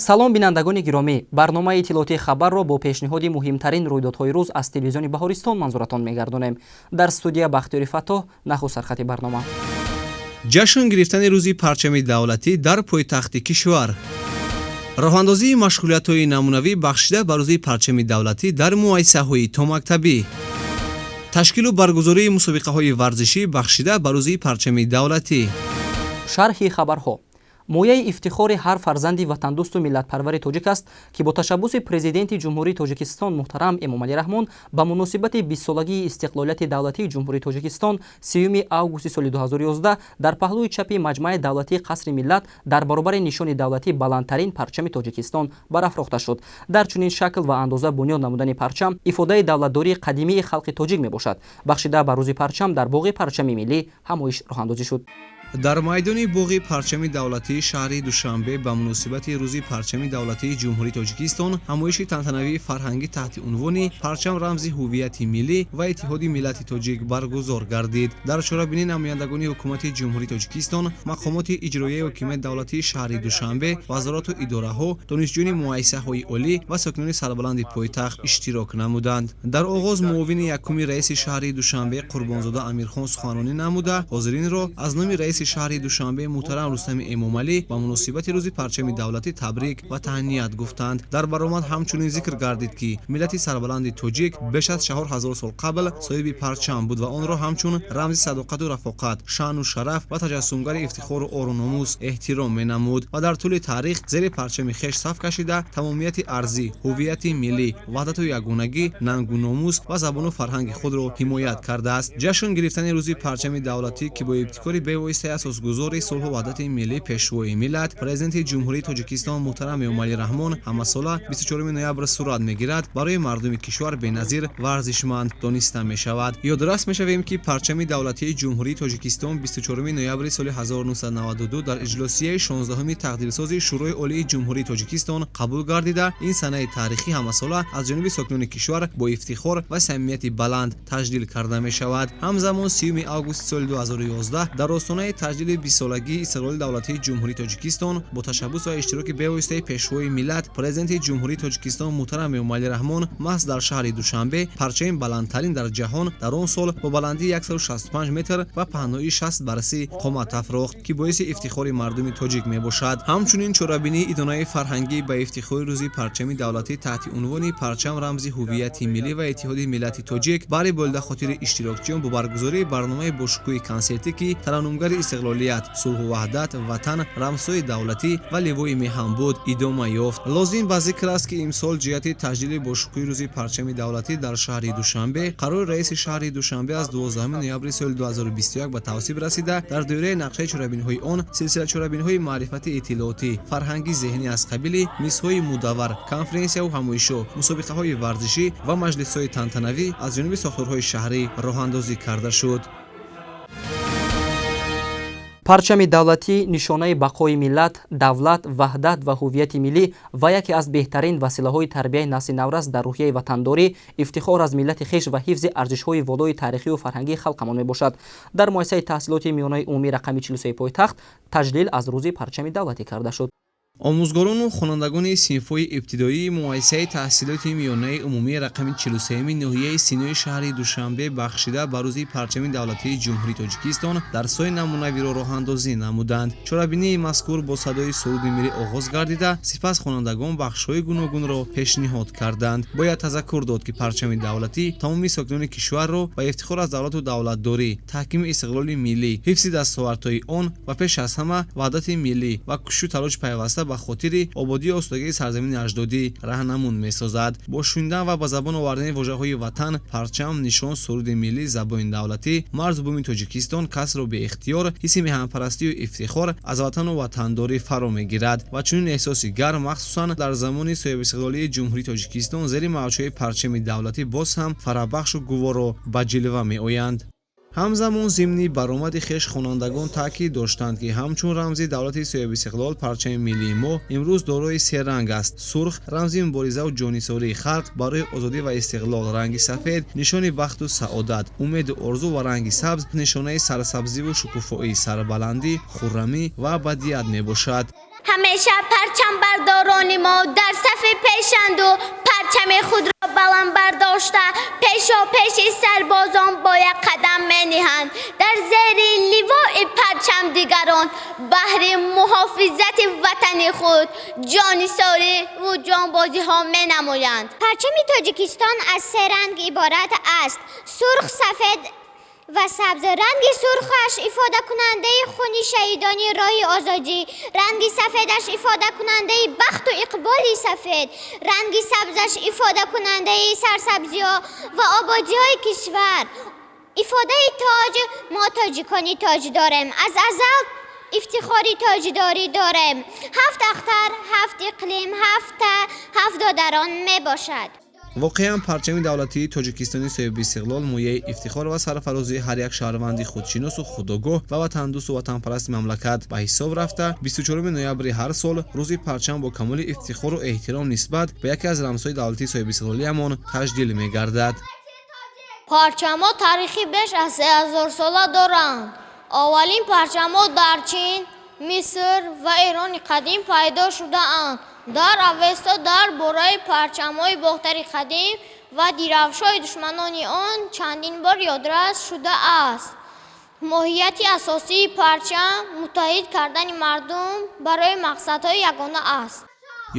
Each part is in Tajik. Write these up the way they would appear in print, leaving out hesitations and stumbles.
Салом, бинандагони гиромӣ! Барномаи иттилоотии «Хабарро» бо пешниҳоди муҳимтарин рӯйдодҳои рӯз аз телевизиони «Баҳористон» манзуратон мегардонем. Дар студия Бахтиёри Фаттоҳ. Нахуст сархати барнома. Ҷашн гирифтани Рӯзи парчами давлатӣ дар пойтахти кишвар, роҳандозии машғулиятҳои намунавӣ, бахшида ба Рӯзи парчами давлатӣ дар муассисаҳои томактабӣ, ташкилу баргузории мусобиқаҳои варзишӣ, бахшида ба Рӯзи парчами давлатӣ. Шарҳи хабарҳо. Мояи ифтихори ҳар фарзанди ватандӯсту миллатпарвари тоҷик аст, ки бо ташаббуси Президенти Ҷумҳурии Тоҷикистон муҳтарам Эмомалӣ Раҳмон ба муносибати 20-солагии истиқлолияти давлатии Ҷумҳурии Тоҷикистон 30 августи соли 2011 дар паҳлӯи чапи Маҷмаи давлатии Қасри Миллат дар баробари нишони давлатӣ баландтарин парчами Тоҷикистон барафрохта шуд. Дар чунин шакл ва андоза бунёд намудани парчам ифодаи давлатдории қадимии халқи тоҷик мебошад. Бахшида ба Рӯзи парчам дар боғи парчами миллӣ ҳамоиш роҳандозӣ шуд. Дар майдони боғи парчами давлатии шаҳри Душанбе ба муносибати Рӯзи парчами давлатии Ҷумҳурии Тоҷикистон ҳамоиши тантанавии фарҳангӣ таҳти унвони «Парчам: рамзи ҳуввияти миллӣ ва иттиҳоди миллати тоҷик» баргузор гардид. Дар чорабинӣ намояндагони Ҳукумати Ҷумҳурии Тоҷикистон, мақомоти иҷроияи ҳокимияти давлатии шаҳри Душанбе, вазорату идораҳо, донишҷӯёни муассисаҳои олӣ ва сокинони сарбаланди пойтахт иштирок намуданд. Дар оғоз муовини якуми раиси шаҳри Душанбе Қурбонзода Амирхон суханронӣ намуда, ҳозиринро аз номи раиси шаҳри Душанбе муҳтарам Рустами Эмомалӣ ба муносибати Рӯзи парчами давлатӣ табрик ва таҳният гуфтанд. Дар баромад ҳамчунин зикр гардид, ки миллати сарбаланди тоҷик беш аз 4000 сол қабл соҳиби парчам буд ва онро ҳамчун рамзи садоқату рафоқат, шаъну шараф ва таҷассумгари ифтихору ору номус эҳтиром менамуд ва дар тӯли таърих зери парчами хеш саф кашида, тамомияти арзӣ, ҳуввияти миллӣ, ваҳдату ягонагӣ, нангу номус ва забону фарҳанги худро ҳимоят кардааст. Ҷашн гирифтани Рӯзи парчами давлатӣ, ки бо ибтикори бевоситаи асосгузори сулҳу ваҳдати миллӣ, Пешвои миллат, Президенти Ҷумҳурии Тоҷикистон муҳтарам Эмомалӣ Раҳмон ҳамасола 24 ноябр сурат мегирад, барои мардуми кишвар беназир ва арзишманд дониста мешавад. Ёдрас мешавем, ки парчами давлатии Ҷумҳурии Тоҷикистон 24 ноябри соли 1992 дар иҷлосияи 16-уми тақдирсози Шӯрои Олии Ҷумҳурии Тоҷикистон қабул гардида, ин санаи таърихӣ ҳамасола аз ҷониби сокинони кишвар бо ифтихор ва самимияти баланд таҷлил карда мешавад. Ҳамзамон 30 августи соли 2011 дар остонаи таҷлили 20-солагии истиқлоли давлатии Ҷумҳурии Тоҷикистон бо ташаббус ва иштироки бевоситаи Пешвои миллат, Президенти Ҷумҳурии Тоҷикистон муҳтарам Эмомалӣ Раҳмон маҳз дар шаҳри Душанбе парчами баландтарин дар ҷаҳон дар он сол бо баландии 165 метр ва паҳноии 60 барсӣ қомат афрохт, ки боиси ифтихори мардуми тоҷик мебошад. Ҳамчунин чорабинии идонаи фарҳангӣ ба ифтихори Рӯзи парчами давлатӣ таҳти унвони «Парчам: рамзи ҳуввияти миллӣ ва иттиҳоди миллати тоҷик» барои болидахотири иштирокчиён бо баргузории барномаи бошукӯҳи консертӣ, ки тараннумгари истиқлолият, сулҳу ваҳдат, ватан, рамзҳои давлатӣ ва ливои меҳан буд, идома ёфт. Лозим ба зикр аст, ки имсол ҷиҳати таҷлили бошукӯҳи Рӯзи парчами давлатӣ дар шаҳри Душанбе қарори раиси шаҳри Душанбе аз 12 ноябри соли 2021 ба тавсиб расида, дар доираи нақшаи чорабиниҳои он силсила чорабиниҳои маърифати иттилоотӣ, фарҳанги зеҳнӣ аз қабили мизҳои мудаввар, конференсияву ҳамоишҳо, мусобиқаҳои варзишӣ ва маҷлисҳои тантанавӣ аз ҷониби сохторҳои шаҳрӣ роҳандозӣ карда шуд. Парчами давлатӣ нишонаи бақои миллат, давлат, ваҳдат ва ҳуввияти миллӣ ва яке аз беҳтарин василаҳои тарбияи насли наврас дар рӯҳияи ватандорӣ, ифтихор аз миллати хеш ва ҳифзи арзишҳои волои таърихию фарҳангии халқамон мебошад. Дар муассисаи таҳсилоти миёнаи умумӣ рақами 43 пойтахт таҷлил аз Рӯзи парчами давлатӣ карда шуд. Омӯзгорону хонандагони синфҳои ибтидоии муассисаи таҳсилоти миёнаи умумии рақами 43-ми ноҳияи Синои шаҳри Душанбе бахшида ба Рӯзи парчами давлатии Ҷумҳурии Тоҷикистон дарсҳои намунавиро роҳандозӣ намуданд. Чорабинии мазкур бо садои суруди миллӣ оғоз гардида, сипас хонандагон бахшҳои гуногунро пешниҳод карданд. Бояд тазаккур дод, ки парчами давлатӣ тамоми сокинони кишварро ба ифтихор аз давлату давлатдорӣ, таҳкими истиқлоли миллӣ, ҳифзи дастовардҳои он ва пеш аз ҳама ваҳдати миллӣ ва кӯшишу талоши пайваста ба хотири ободию осудагии сарзамини аҷдодӣ раҳнамун месозад. Бо шунидан ва ба забон овардани вожаҳои ватан, парчам, нишон, суруди миллӣ, забони давлатӣ, марзу буми Тоҷикистон касро беихтиёр ҳисси меҳанпарастию ифтихор аз ватану ватандорӣ фаро мегирад ва чунин эҳсоси гарм, махсусан дар замони соҳибистиқлолии Ҷумҳурии Тоҷикистон, зери мавҷҳои парчами давлатӣ боз ҳам фараҳбахшу гуворо ба ҷилва меоянд. Ҳамзамон зимни баромади хеш хонандагон таъкид доштанд, ки ҳамчун рамзи давлати соҳибистиқлол парчами миллии мо имрӯз дорои се ранг аст: сурх рамзи муборизаву ҷоннисории халқ барои озодӣ ва истиқлол, ранги сафед нишони бахту саодат, умеду орзу ва ранги сабз нишонаи сарсабзиву шукуфоӣ, сарбаландӣ, хуррамӣ ва абадият мебошад. Ҳамеша парчамбардорони мо дар сафи пешанд ва парчами худро баланд бардошта пешопеши сарбозон бо як қадам мениҳанд. Дар зери ливои парчам дигарон баҳри муҳофизати ватани худ ҷонисорӣ ва ҷонбозиҳо менамоянд. Парчами Тоҷикистон аз се ранг иборат аст: сурх, сафед ва сабз. Ранги сурхаш ифодакунандаи хуни шаҳидони роҳи озодӣ, ранги сафедаш ифодакунандаи бахту иқболи сафед, ранги сабзаш ифодакунандаи сарсабзиҳо ва ободиҳои кишвар. Ифодаи тоҷ: мо тоҷикони тоҷ дорем, аз азал ифтихори тоҷдорӣ дорем. Ҳафт ахтар, ҳафт иқлим, ҳафт додарон мебошад. Воқеан, парчами давлатии Тоҷикистони соҳибистиқлол мояи ифтихор ва сарфарозии ҳар як шаҳрванди худшиносу худогоҳ ва ватандӯсту ватанпарасти мамлакат ба ҳисоб рафта, 24 ноябри ҳар сол рӯзи парчам бо камоли ифтихору эҳтиром нисбат ба яке аз рамзҳои давлатии соҳибистиқлолиямон таҷлил мегардад. Парчамҳо таърихи беш аз 3000 сола доранд. Аввалин парчамҳо дар Чин, Миср ва Эрони қадим пайдо шудаанд. Дар Авесто дар бораи парчамҳои Бохтари қадим ва дирафшҳои душманони он чандин бор ёдрас шудааст. Моҳияти асосии парчам муттаҳид кардани мардум барои мақсадҳои ягона аст.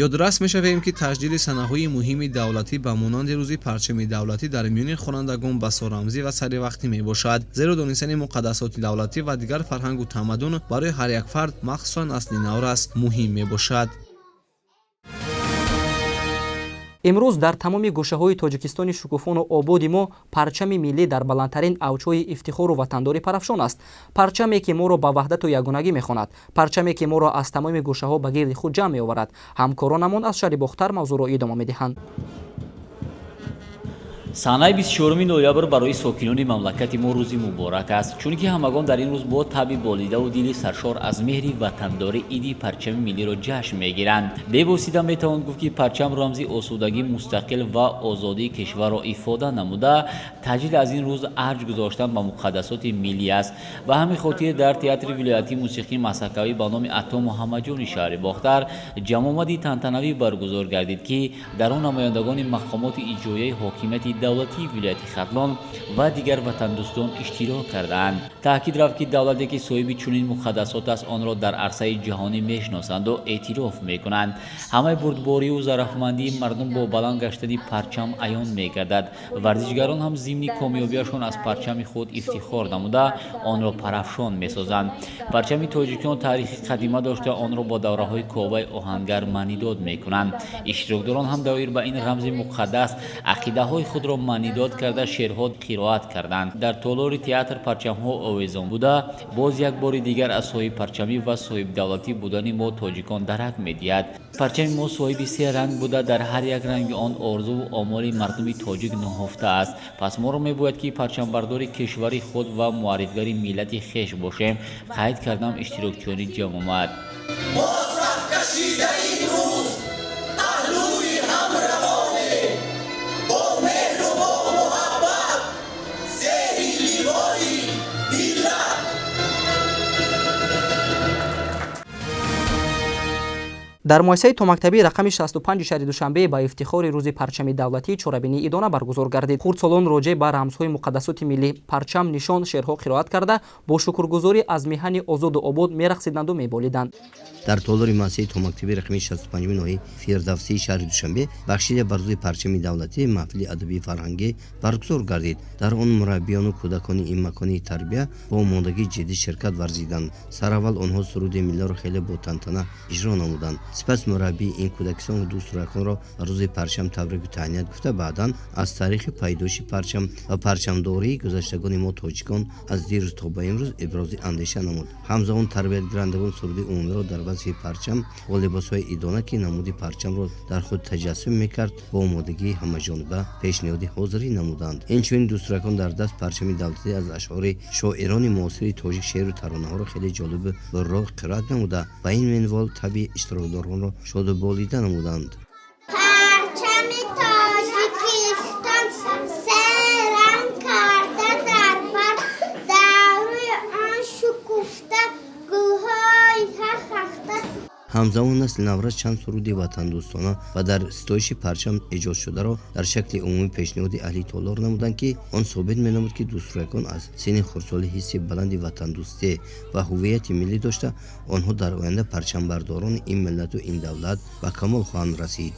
Ёдрас мешавем, ки таҷлили санаҳои муҳими давлатӣ ба монанди рӯзи парчами давлатӣ дар миёни хонандагон басо рамзӣ ва саривақтӣ мебошад, зеро донистани муқаддасоти давлатӣ ва дигар фарҳангу тамаддун барои ҳар як фард, махсусан насли наврас, муҳим мебошад. Имрӯз дар тамоми гӯшаҳои Тоҷикистони шукуфону ободи мо парчами миллӣ дар баландтарин авҷҳои ифтихору ватандорӣ парафшон аст. Парчаме, ки моро ба ваҳдату ягонагӣ мехонад, парчаме, ки моро аз тамоми гӯшаҳо ба гирди худ ҷамъ меоварад. Ҳамкоронамон аз шаҳри Бохтар мавзӯъро идома медиҳанд. Санаи 24 ноябр барои сокинони мамлакати мо рӯзи муборак аст, чунки ҳамагон дар ин рӯз бо таъби болидаву дили саршор аз меҳри ватандорӣ иди парчами миллиро ҷашн мегиранд. Бевосита метавон гуфт, ки парчам рамзи осудагӣ, мустақил ва озодии кишварро ифода намуда, таҷлил аз ин рӯз арҷ гузоштан ба муқаддасоти миллӣ аст. Ба ҳамин хотир дар театри вилоятии мусиқии масакавӣ ба номи Ато Муҳаммадҷони шаҳри Бохтар ҷамъомади тантанавӣ баргузор гардид, ки дар он намояндагони мақомоти иҷроияи ҳокимияти давлатии вилояти Хатлон ва дигар ватандӯстон иштирок кардаанд. Таъкид рафт, ки давлате, ки соҳиби чунин муқаддасот аст, онро дар арсаи ҷаҳонӣ мешиносанду эътироф мекунанд. Ҳамаи бурдбориву зарафмандии мардум бо баланд гаштани парчам аён мегардад. Варзишгарон ҳам зимни комёбиашон аз парчами худ ифтихор намуда, онро парафшон месозанд. Парчами тоҷикон таърихи қадима дошта, онро бо давраҳои коваи оҳангар маънидод мекунанд. Иштирокдорон ҳам доир ба ин рамзи муқаддас ақидаҳои худро маънидод карда, шеърҳо қироат карданд. Дар толори театр парчамҳо овезон буда, боз як бори дигар аз соҳибпарчамӣ ва соҳибдавлатӣ будани мо тоҷикон дарак медиҳад. Парчами мо соҳиби се ранг буда, дар ҳар як ранги он орзуву омоли мардуми тоҷик ниҳофта аст. Пас моро мебояд, ки парчамбардори кишвари худ ва муаррифгари миллати хеш бошем, қайд кардам иштирокчиёни ҷамъомад. Дар муассисаи томактабии рақами 65 шаҳри Душанбе ба ифтихори рӯзи парчами давлатӣ чорабинии идона баргузор гардид. Хурдсолон роҷеъ ба рамзҳои муқаддасоти миллӣ, парчам, нишон, шеърҳо қироат карда, бо шукргузорӣ аз меҳани озоду обод мерақсиданду меболиданд. Дар толори муассисаи томактабии рақами 65 ноҳияи Фирдавсии шаҳри Душанбе бахшида ба рӯзи парчами давлатӣ маҳфили адабии фарҳангӣ баргузор гардид. Дар он мураббиёну кӯдакони ин макони тарбия бо омодагии ҷиддӣ ширкат варзиданд. Сараввал онҳо суруди миллиро хеле бо тантана иҷро намуданд. Сипас мураббии ин кӯдакистон дӯстраконро ба рӯзи парчам табрику таҳният гуфта, баъдан аз таърихи пайдоиши парчам ва парчамдории гузаштагони мо тоҷикон аз дирӯз то ба имрӯз ибрози андеша намуд. Ҳамзамон тарбиятгирандагон суруди умумиро дар вазфи парчам бо либосҳои идона, ки намуди парчамро дар худ таҷассум мекард, бо омодагии ҳамаҷониба пешниҳоди ҳозирӣ намуданд. Инчунин дӯстракон дар даст парчами давлатӣ аз ашъори шоирони муосири тоҷик шеъру таронаҳоро хеле ҷолибу бурроҳ қироат намуда, ба ин минвол табъи иштирокдоронро шоду болида намуданд. Парчами Тоҷикистон се ранг карда дар бар, дар рӯи он шукуфта гулҳои хахта. Ҳамзамон насли наврас чанд суруди ватандӯстона ва дар ситоиши парчам эҷодшударо дар шакли умумӣ пешниҳоди аҳли толор намуданд, ки он собит менамуд, ки дӯстрӯякон аз синни хурдсолӣ ҳисси баланди ватандӯстӣ ва ҳуввияти миллӣ дошта, онҳо дар оянда парчамбардорони ин миллату ин давлат ба камол хоҳанд расид.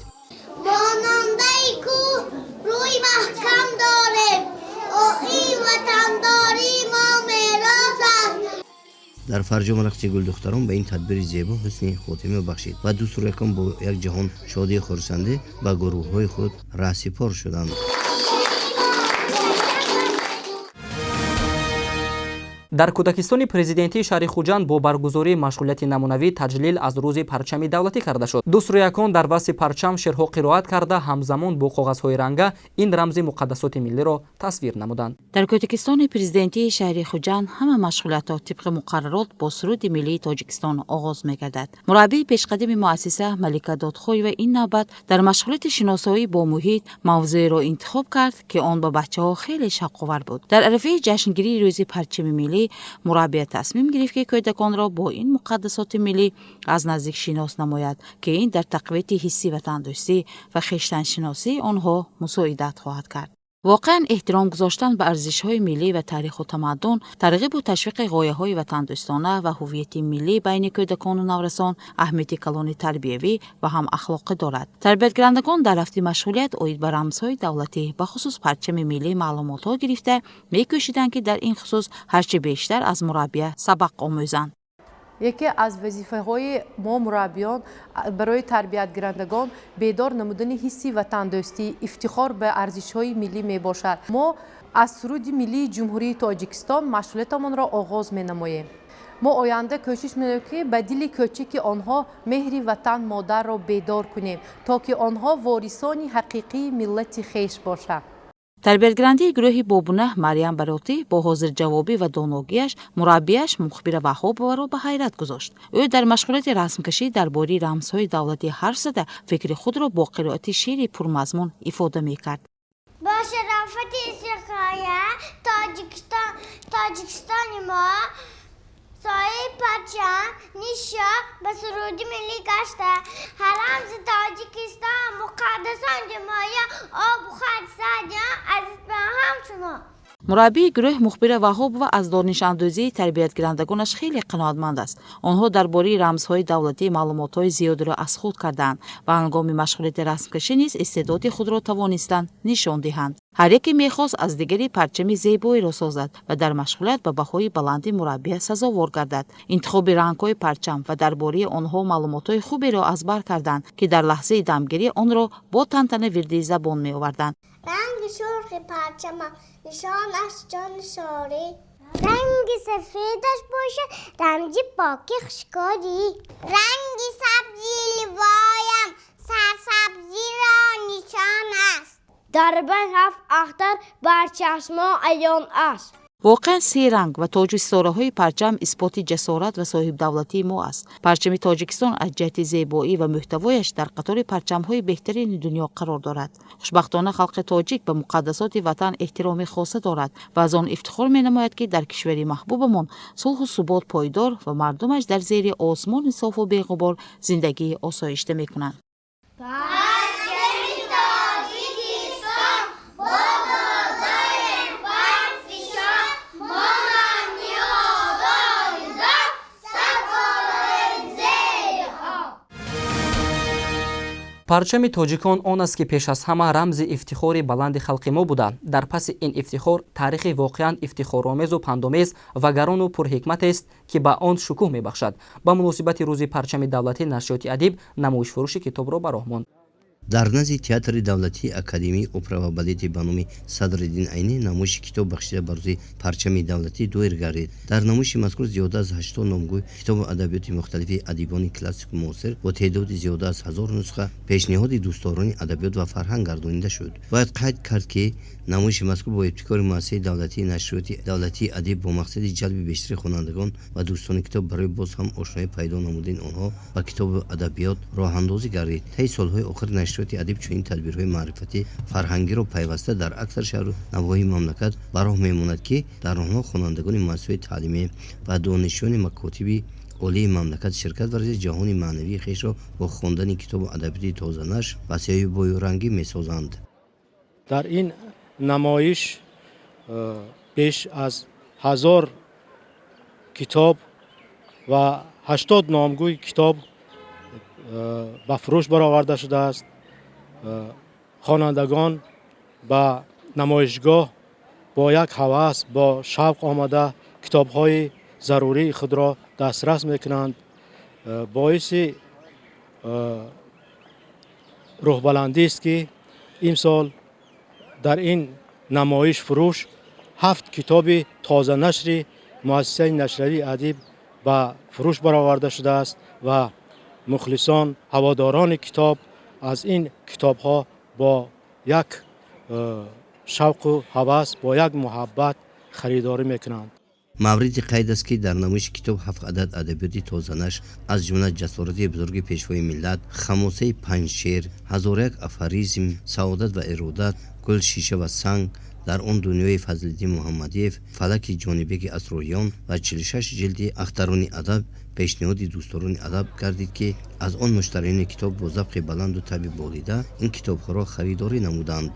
Монандаи кӯҳ рӯи маҳкам дорем, оин ватандории мо мерос аст. Дар фарҷом рақси гулдухтарон ба ин тадбири зебо ҳусни хотима бахшид ва дӯстрӯякон бо як ҷаҳон шодии хурсандӣ ба гурӯҳҳои худ раҳсипор шуданд. Дар кӯдакистони президентии шаҳри Хуҷанд бо баргузории машғулияти намунавӣ таҷлил аз рӯзи парчами давлатӣ карда шуд. Дӯстрӯякон дар васфи парчам шеърҳо қироат карда, ҳамзамон бо коғазҳои ранга ин рамзи муқаддасоти миллиро тасвир намуданд. Дар кӯдакистони президентии шаҳри Хуҷанд ҳама машғулиятҳо тибқи муқаррарот бо суруди миллии Тоҷикистон оғоз мегардад. Мураббии пешқадами муассиса Малика Додхоева ин навбат дар машғулияти шиносоӣ бо муҳит мавзӯеро интихоб кард, ки он ба бачаҳо хеле шавқовар буд. Дар арафаи ҷашнгирии рӯзи парчами миллӣ мураббия тасмим гирифт, ки кӯдаконро бо ин муқаддасоти миллӣ аз наздик шинос намояд, ки ин дар тақвияти ҳисси ватандӯстӣ ва хештаншиносии онҳо мусоидат хоҳад кард. Воқеан, эҳтиром гузоштан ба арзишҳои миллӣ ва таъриху тамаддун, тарғибу ташвиқи ғояҳои ватандӯстона ва ҳуввияти миллӣ байни кӯдакону наврасон аҳамияти калони тарбиявӣ ва ҳам ахлоқӣ дорад. Тарбиятгирандагон дар рафти машғулият оид ба рамзҳои давлатӣ, бахусус парчами миллӣ маълумотҳо гирифта, мекӯшиданд, ки дар ин хусус ҳарчи бештар аз мураббия сабақ омӯзанд. Яке аз вазифаҳои мо мураббиён барои тарбиятгирандагон бедор намудани ҳисси ватандӯстӣ, ифтихор ба арзишҳои миллӣ мебошад. Мо аз суруди миллии Ҷумҳурии Тоҷикистон машғулиятамонро оғоз менамоем. Мо оянда кӯшиш менамоем, ки ба дили кӯчаки онҳо меҳри ватан модарро бедор кунем, то ки онҳо ворисони ҳақиқии миллати хеш бошанд. Тарбиятгирандаи гурӯҳи Бобунаҳ Марьям Баротӣ бо ҳозирҷавобӣ ва доногиаш мураббияш Мухбира Ваҳобоваро ба ҳайрат гузошт. Ӯ дар машғулияти расмкашӣ дар бораи рамзҳои давлатӣ ҳарф зада, фикри худро бо қироати шеъри пурмазмун ифода мекард. Бо шарофати истиқлолия Тоҷикистони мо соҳиби парчам нишон ба суруди миллӣ гашта. Ҳар рамзи Тоҷикистон муқаддасон ҷамоя обу хок садиён азизбон ҳамчунон. Мураббии гурӯҳ Мухбира Ваҳобова аз донишандӯзии тарбиятгирандагонаш хеле қаноатманд аст. Онҳо дар бораи рамзҳои давлатӣ маълумотҳои зиёдеро аз худ кардаанд ва ҳангоми машғулияти расмкашӣ низ истеъдоди худро тавонистанд нишон диҳанд. Ҳар яке мехост аз дигари парчами зебоеро созад ва дар машғулият ба баҳои баланди мураббия сазовор гардад. Интихоби рангҳои парчам ва дар бораи онҳо маълумотҳои хуберо аз бар карданд, ки дар лаҳзаи дамгирӣ онро бо тантана вирди забон меоварданд. Ранги сурхи парчама нишон аст ҷони сорӣ, ранги сафедаш бошад рамзи поки хушкорӣ, ранги сабзи ливоям сарсабзиро нишон аст. Дар байн ҳафт ахтар бар чашмон аён аст. Воқеан, се ранг ва тоҷу ситораҳои парчам исботи ҷасорат ва соҳибдавлатии мо аст. Парчами Тоҷикистон аз ҷиҳати зебоӣ ва мӯҳтавояш дар қатори парчамҳои беҳтарини дунё қарор дорад. Хушбахтона, халқи тоҷик ба муқаддасоти ватан эҳтироми хоса дорад ва аз он ифтихор менамояд, ки дар кишвари маҳбубамон сулҳу субот пойдор ва мардумаш дар зери осмони софу беғубор зиндагии осоишта мекунанд. Парчами тоҷикон он аст, ки пеш аз ҳама рамзи ифтихори баланди халқи мо буда. Дар паси ин ифтихор таърихи воқеан ифтихоромезу пандомез ва гарону пурҳикматест, ки ба он шукӯҳ мебахшад. Ба муносибати рӯзи парчами давлатӣ нашриёти Адиб намоишфурӯши китобро ба роҳ монд. Дар назди театри давлатии Академияи опера ва балети ба номи Садриддин Айнӣ намоиши китоб бахшида ба рӯзи парчами давлатӣ доир гардид. Дар намоиши мазкур зиёда аз 80 номгӯй китобу адабиёти мухталифи адибони классику муосир бо теъдоди зиёда аз 1000 нусха пешниҳоди дӯстдорони адабиёт ва фарҳанг гардонида шуд. Бояд қайд кард, ки намоиши мазкур бо ибтикори муассисаи давлатии нашриёти давлатии Адиб бо мақсади ҷалби бештари хонандагон ва дӯстони китоб барои боз ҳам ошноӣ пайдо намудани онҳо ба китобу адабиёт роҳандозӣ гардид. Таи солҳои охир нашриёти Адиб чунин тадбирҳои маърифатӣ фарҳангиро пайваста дар аксар шаҳру навоҳии мамлакат ба роҳ мемонад, ки дар онҳо хонандагони муассисаҳои таълимӣ ва донишҷӯёни макотиби Олии мамлакат ширкат варзида, ҷаҳони маънавии хешро бо хондани китобу адабиёти тозанашр васеъу боюрангӣ месозанд. Дар ин намоиш беш аз 1000 китоб ва 80 номгӯи китоб ба фурӯш бароварда шудааст. Хонандагон ба намоишгоҳ бо як ҳавас, бо шавқ омада, китобҳои зарурии худро дастрас мекунанд. Боиси рӯҳбаландист, ки имсол дар ин намоиш фурӯш 7 китоби тозанашри муассисаи нашриявии «Адиб» ба фурӯш бароварда шудааст ва мухлисон, ҳаводорони китоб аз ин китобҳо бо як шавқу ҳавас, бо як муҳаббат харидорӣ мекунанд. Мавриди қайд аст, ки дар намоиши китоб 7 адад адабиёти тозанашр, аз ҷумла «Ҷасорати бузурги пешвои миллат», «Хамосаи панҷшер», «1001 афоризм», «Саодат ва иродат», «Гул, шиша ва санг», «Дар он дунёи» Фазлиддин Муҳаммадиев, «Фалаки Ҷонибеки Асрориён» ва 46 ҷилди «Ахтарони адаб» пешниҳоди дӯстдорони адаб гардид, ки аз он муштариёни китоб бо завқи баланду таби болида ин китобҳоро харидорӣ намуданд.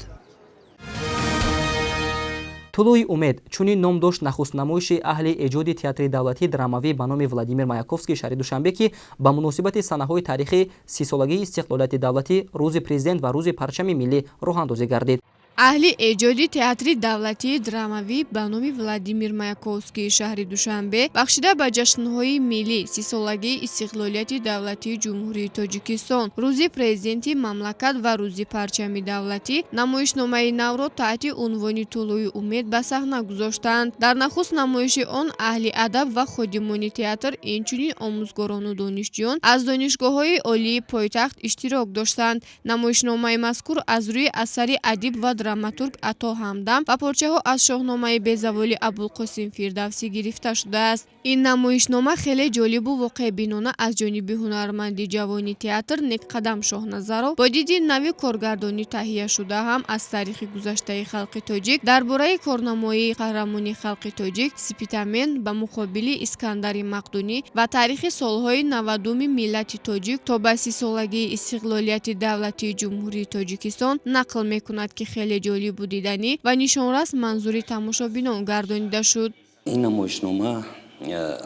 «Тулӯи умед» чунин ном дошт нахуст намоиши аҳли эҷоди Театри давлатии драмавӣ ба номи Владимир Маяковский шаҳри Душанбе, ки ба муносибати санаҳои таърихӣ, 30-солагии истиқлолияти давлатӣ, Рӯзи Президент ва Рӯзи парчами миллӣ роҳандозӣ гардид. Аҳли эҷоди Театри давлатии драмавӣ ба номи Владимир Маяковскии шаҳри Душанбе бахшида ба ҷашнҳои миллӣ, 30-солагии истиқлолияти давлатии Ҷумҳурии Тоҷикистон, Рӯзи Президенти мамлакат ва Рӯзи парчами давлатӣ намоишномаи навро таҳти унвони «Тулӯи умед» ба саҳна гузоштанд. Дар нахуст намоиши он аҳли адаб ва ходимони театр, инчунин омӯзгорону донишҷӯён аз донишгоҳҳои олии пойтахт иштирок доштанд. Намоишномаи мазкур аз рӯи асари адиб ва драматург Ато Ҳамдам ва порчаҳо аз Шоҳномаи безаволи Абулқосим Фирдавсӣ гирифта шудааст. Ин намоишнома хеле ҷолибу воқеъбинона аз ҷониби ҳунарманди ҷавони театр Некқадам Шоҳназаров бо диди нави коргардонӣ таҳия шуда, ҳам аз таърихи гузаштаи халқи тоҷик, дар бораи корнамоии қаҳрамони халқи тоҷик Спитамен ба муқобили Искандари Мақдунӣ ва таърихи солҳои 90-уми миллати тоҷик то ба 30-солагии истиқлолияти давлатии Ҷумҳурии Тоҷикистон нақл мекунад, ки хеле ҷолибу диданӣ ва нишонрас манзури тамошобинон гардонида шуд. Ин намоишнома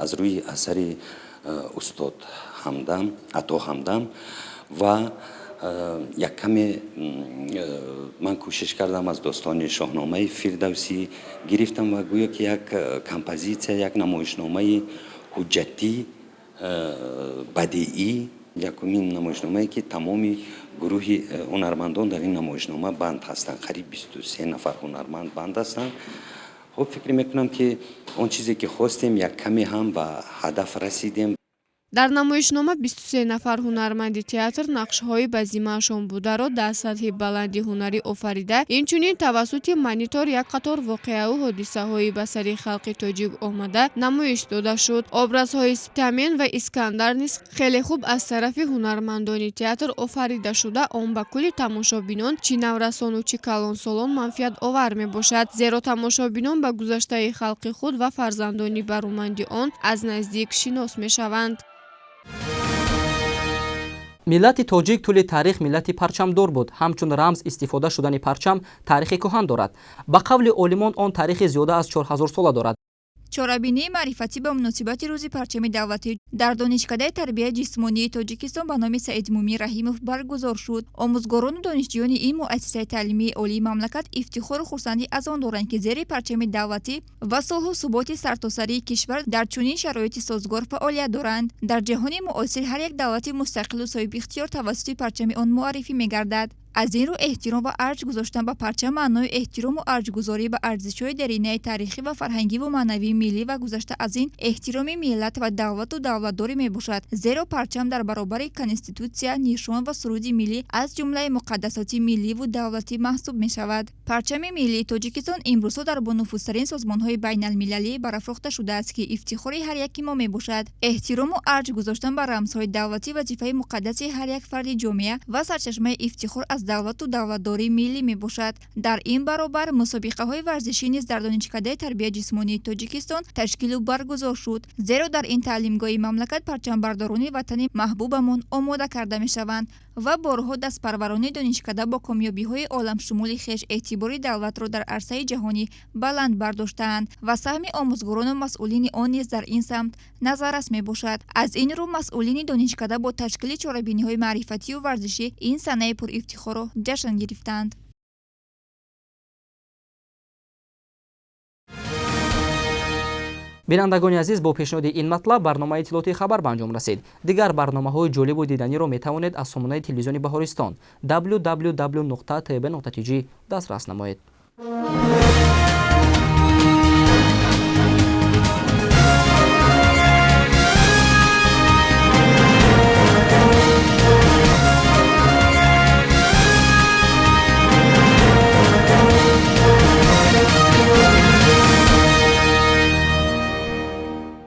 аз рӯи асари устод Ҳамдам, Ато Ҳамдам, ва як каме ман кӯшиш кардам, аз достони Шоҳномаи Фирдавсӣ гирифтам ва гӯё ки як композитсия, як намоишномаи ҳуҷҷатӣ, бадеӣ, якумин намоишномае, ки тамоми гурӯҳи ҳунармандон дар ин намоишнома банд ҳастанд, қариб 23 нафар ҳунарманд банд ҳастанд. Хуб, фикр мекунам, ки он чизе ки хостем, як каме ҳам ба ҳадаф расидем. Дар намоишнома 23 нафар ҳунарманди театр нақшҳои ба зиммаашон бударо дар сатҳи баланди ҳунарӣ офарида, инчунин тавассути монитор як қатор воқеаву ҳодисаҳои ба сари халқи тоҷик омада намоиш дода шуд. Образҳои Спитамен ва Искандар низ хеле хуб аз тарафи ҳунармандони театр офарида шуда, он ба кулли тамошобинон, чӣ наврасону чӣ калонсолон, манфиатовар мебошад, зеро тамошобинон ба гузаштаи халқи худ ва фарзандони бароманди он аз наздик шинос мешаванд. Миллати тоҷик тӯли таърих миллати парчамдор буд. Ҳамчун рамз истифода шудани парчам таърихи кӯҳан дорад. Ба қавли олимон, он таърихи зиёда аз 4000 сола дорад. Чорабинии маърифатӣ ба муносибати Рӯзи парчами давлатӣ дар Донишкадаи тарбияи ҷисмонии Тоҷикистон ба номи Саидмӯмин Раҳимов баргузор шуд. Омӯзгорону донишҷӯёни ин муассисаи таълимии олии мамлакат ифтихору хурсандӣ аз он доранд, ки зери парчами давлатӣ ва сулҳу суботи сартосарии кишвар дар чунин шароити созгор фаъолият доранд. Дар ҷаҳони муосир ҳар як давлати мустақилу соҳибихтиёр тавассути парчами он муаррифӣ мегардад. Аз ин рӯ, эҳтиром ва арҷ гузоштан ба парчам маънои эҳтирому арҷгузорӣ ба арзишҳои даринаи таърихӣ ва фарҳангиву маънавии миллӣ ва гузашта аз ин, эҳтироми миллат ва давлату давлатдорӣ мебошад, зеро парчам дар баробари конститутсия, нишон ва суруди миллӣ аз ҷумлаи муқаддасоти милливу давлатӣ маҳсуб мешавад. Парчами миллии Тоҷикистон имрӯзҳо дар бонуфузтарин созмонҳои байналмилалӣ барафрохта шудааст, ки ифтихори ҳар яки мо мебошад. Эҳтирому арҷ гузоштан ба рамзҳои давлатӣ вазифаи муқаддаси ҳар як фарди ҷомеа ва сарчашмаи ифтихор аз давлату давлатдории миллӣ мебошад. Дар ин баробар мусобиқаҳои варзишӣ низ дар Донишкадаи тарбияи ҷисмонии Тоҷикистон ташкилу баргузор шуд, зеро дар ин таълимгоҳи мамлакат парчамбардорони ватани маҳбубамон омода карда мешаванд ва борҳо дастпарварони донишкада бо комёбиҳои оламшумули хеш эътибори давлатро дар арсаи ҷаҳонӣ баланд бардоштаанд ва саҳми омӯзгорону масъулини он низ дар ин самт назаррас мебошад. Аз ин рӯ масъулини донишкада бо ташкили чорабиниҳои маърифатию варзишӣ ин санаи пурифтихорро ҷашн гирифтанд. Бинандагони азиз, бо пешниҳоди ин матлаб барномаи иттилоотии хабар ба анҷом расид. Дигар барномаҳои ҷолибу диданиро метавонед аз сомонаи телевизиони Баҳористон www.tb.tj дастрас намоед.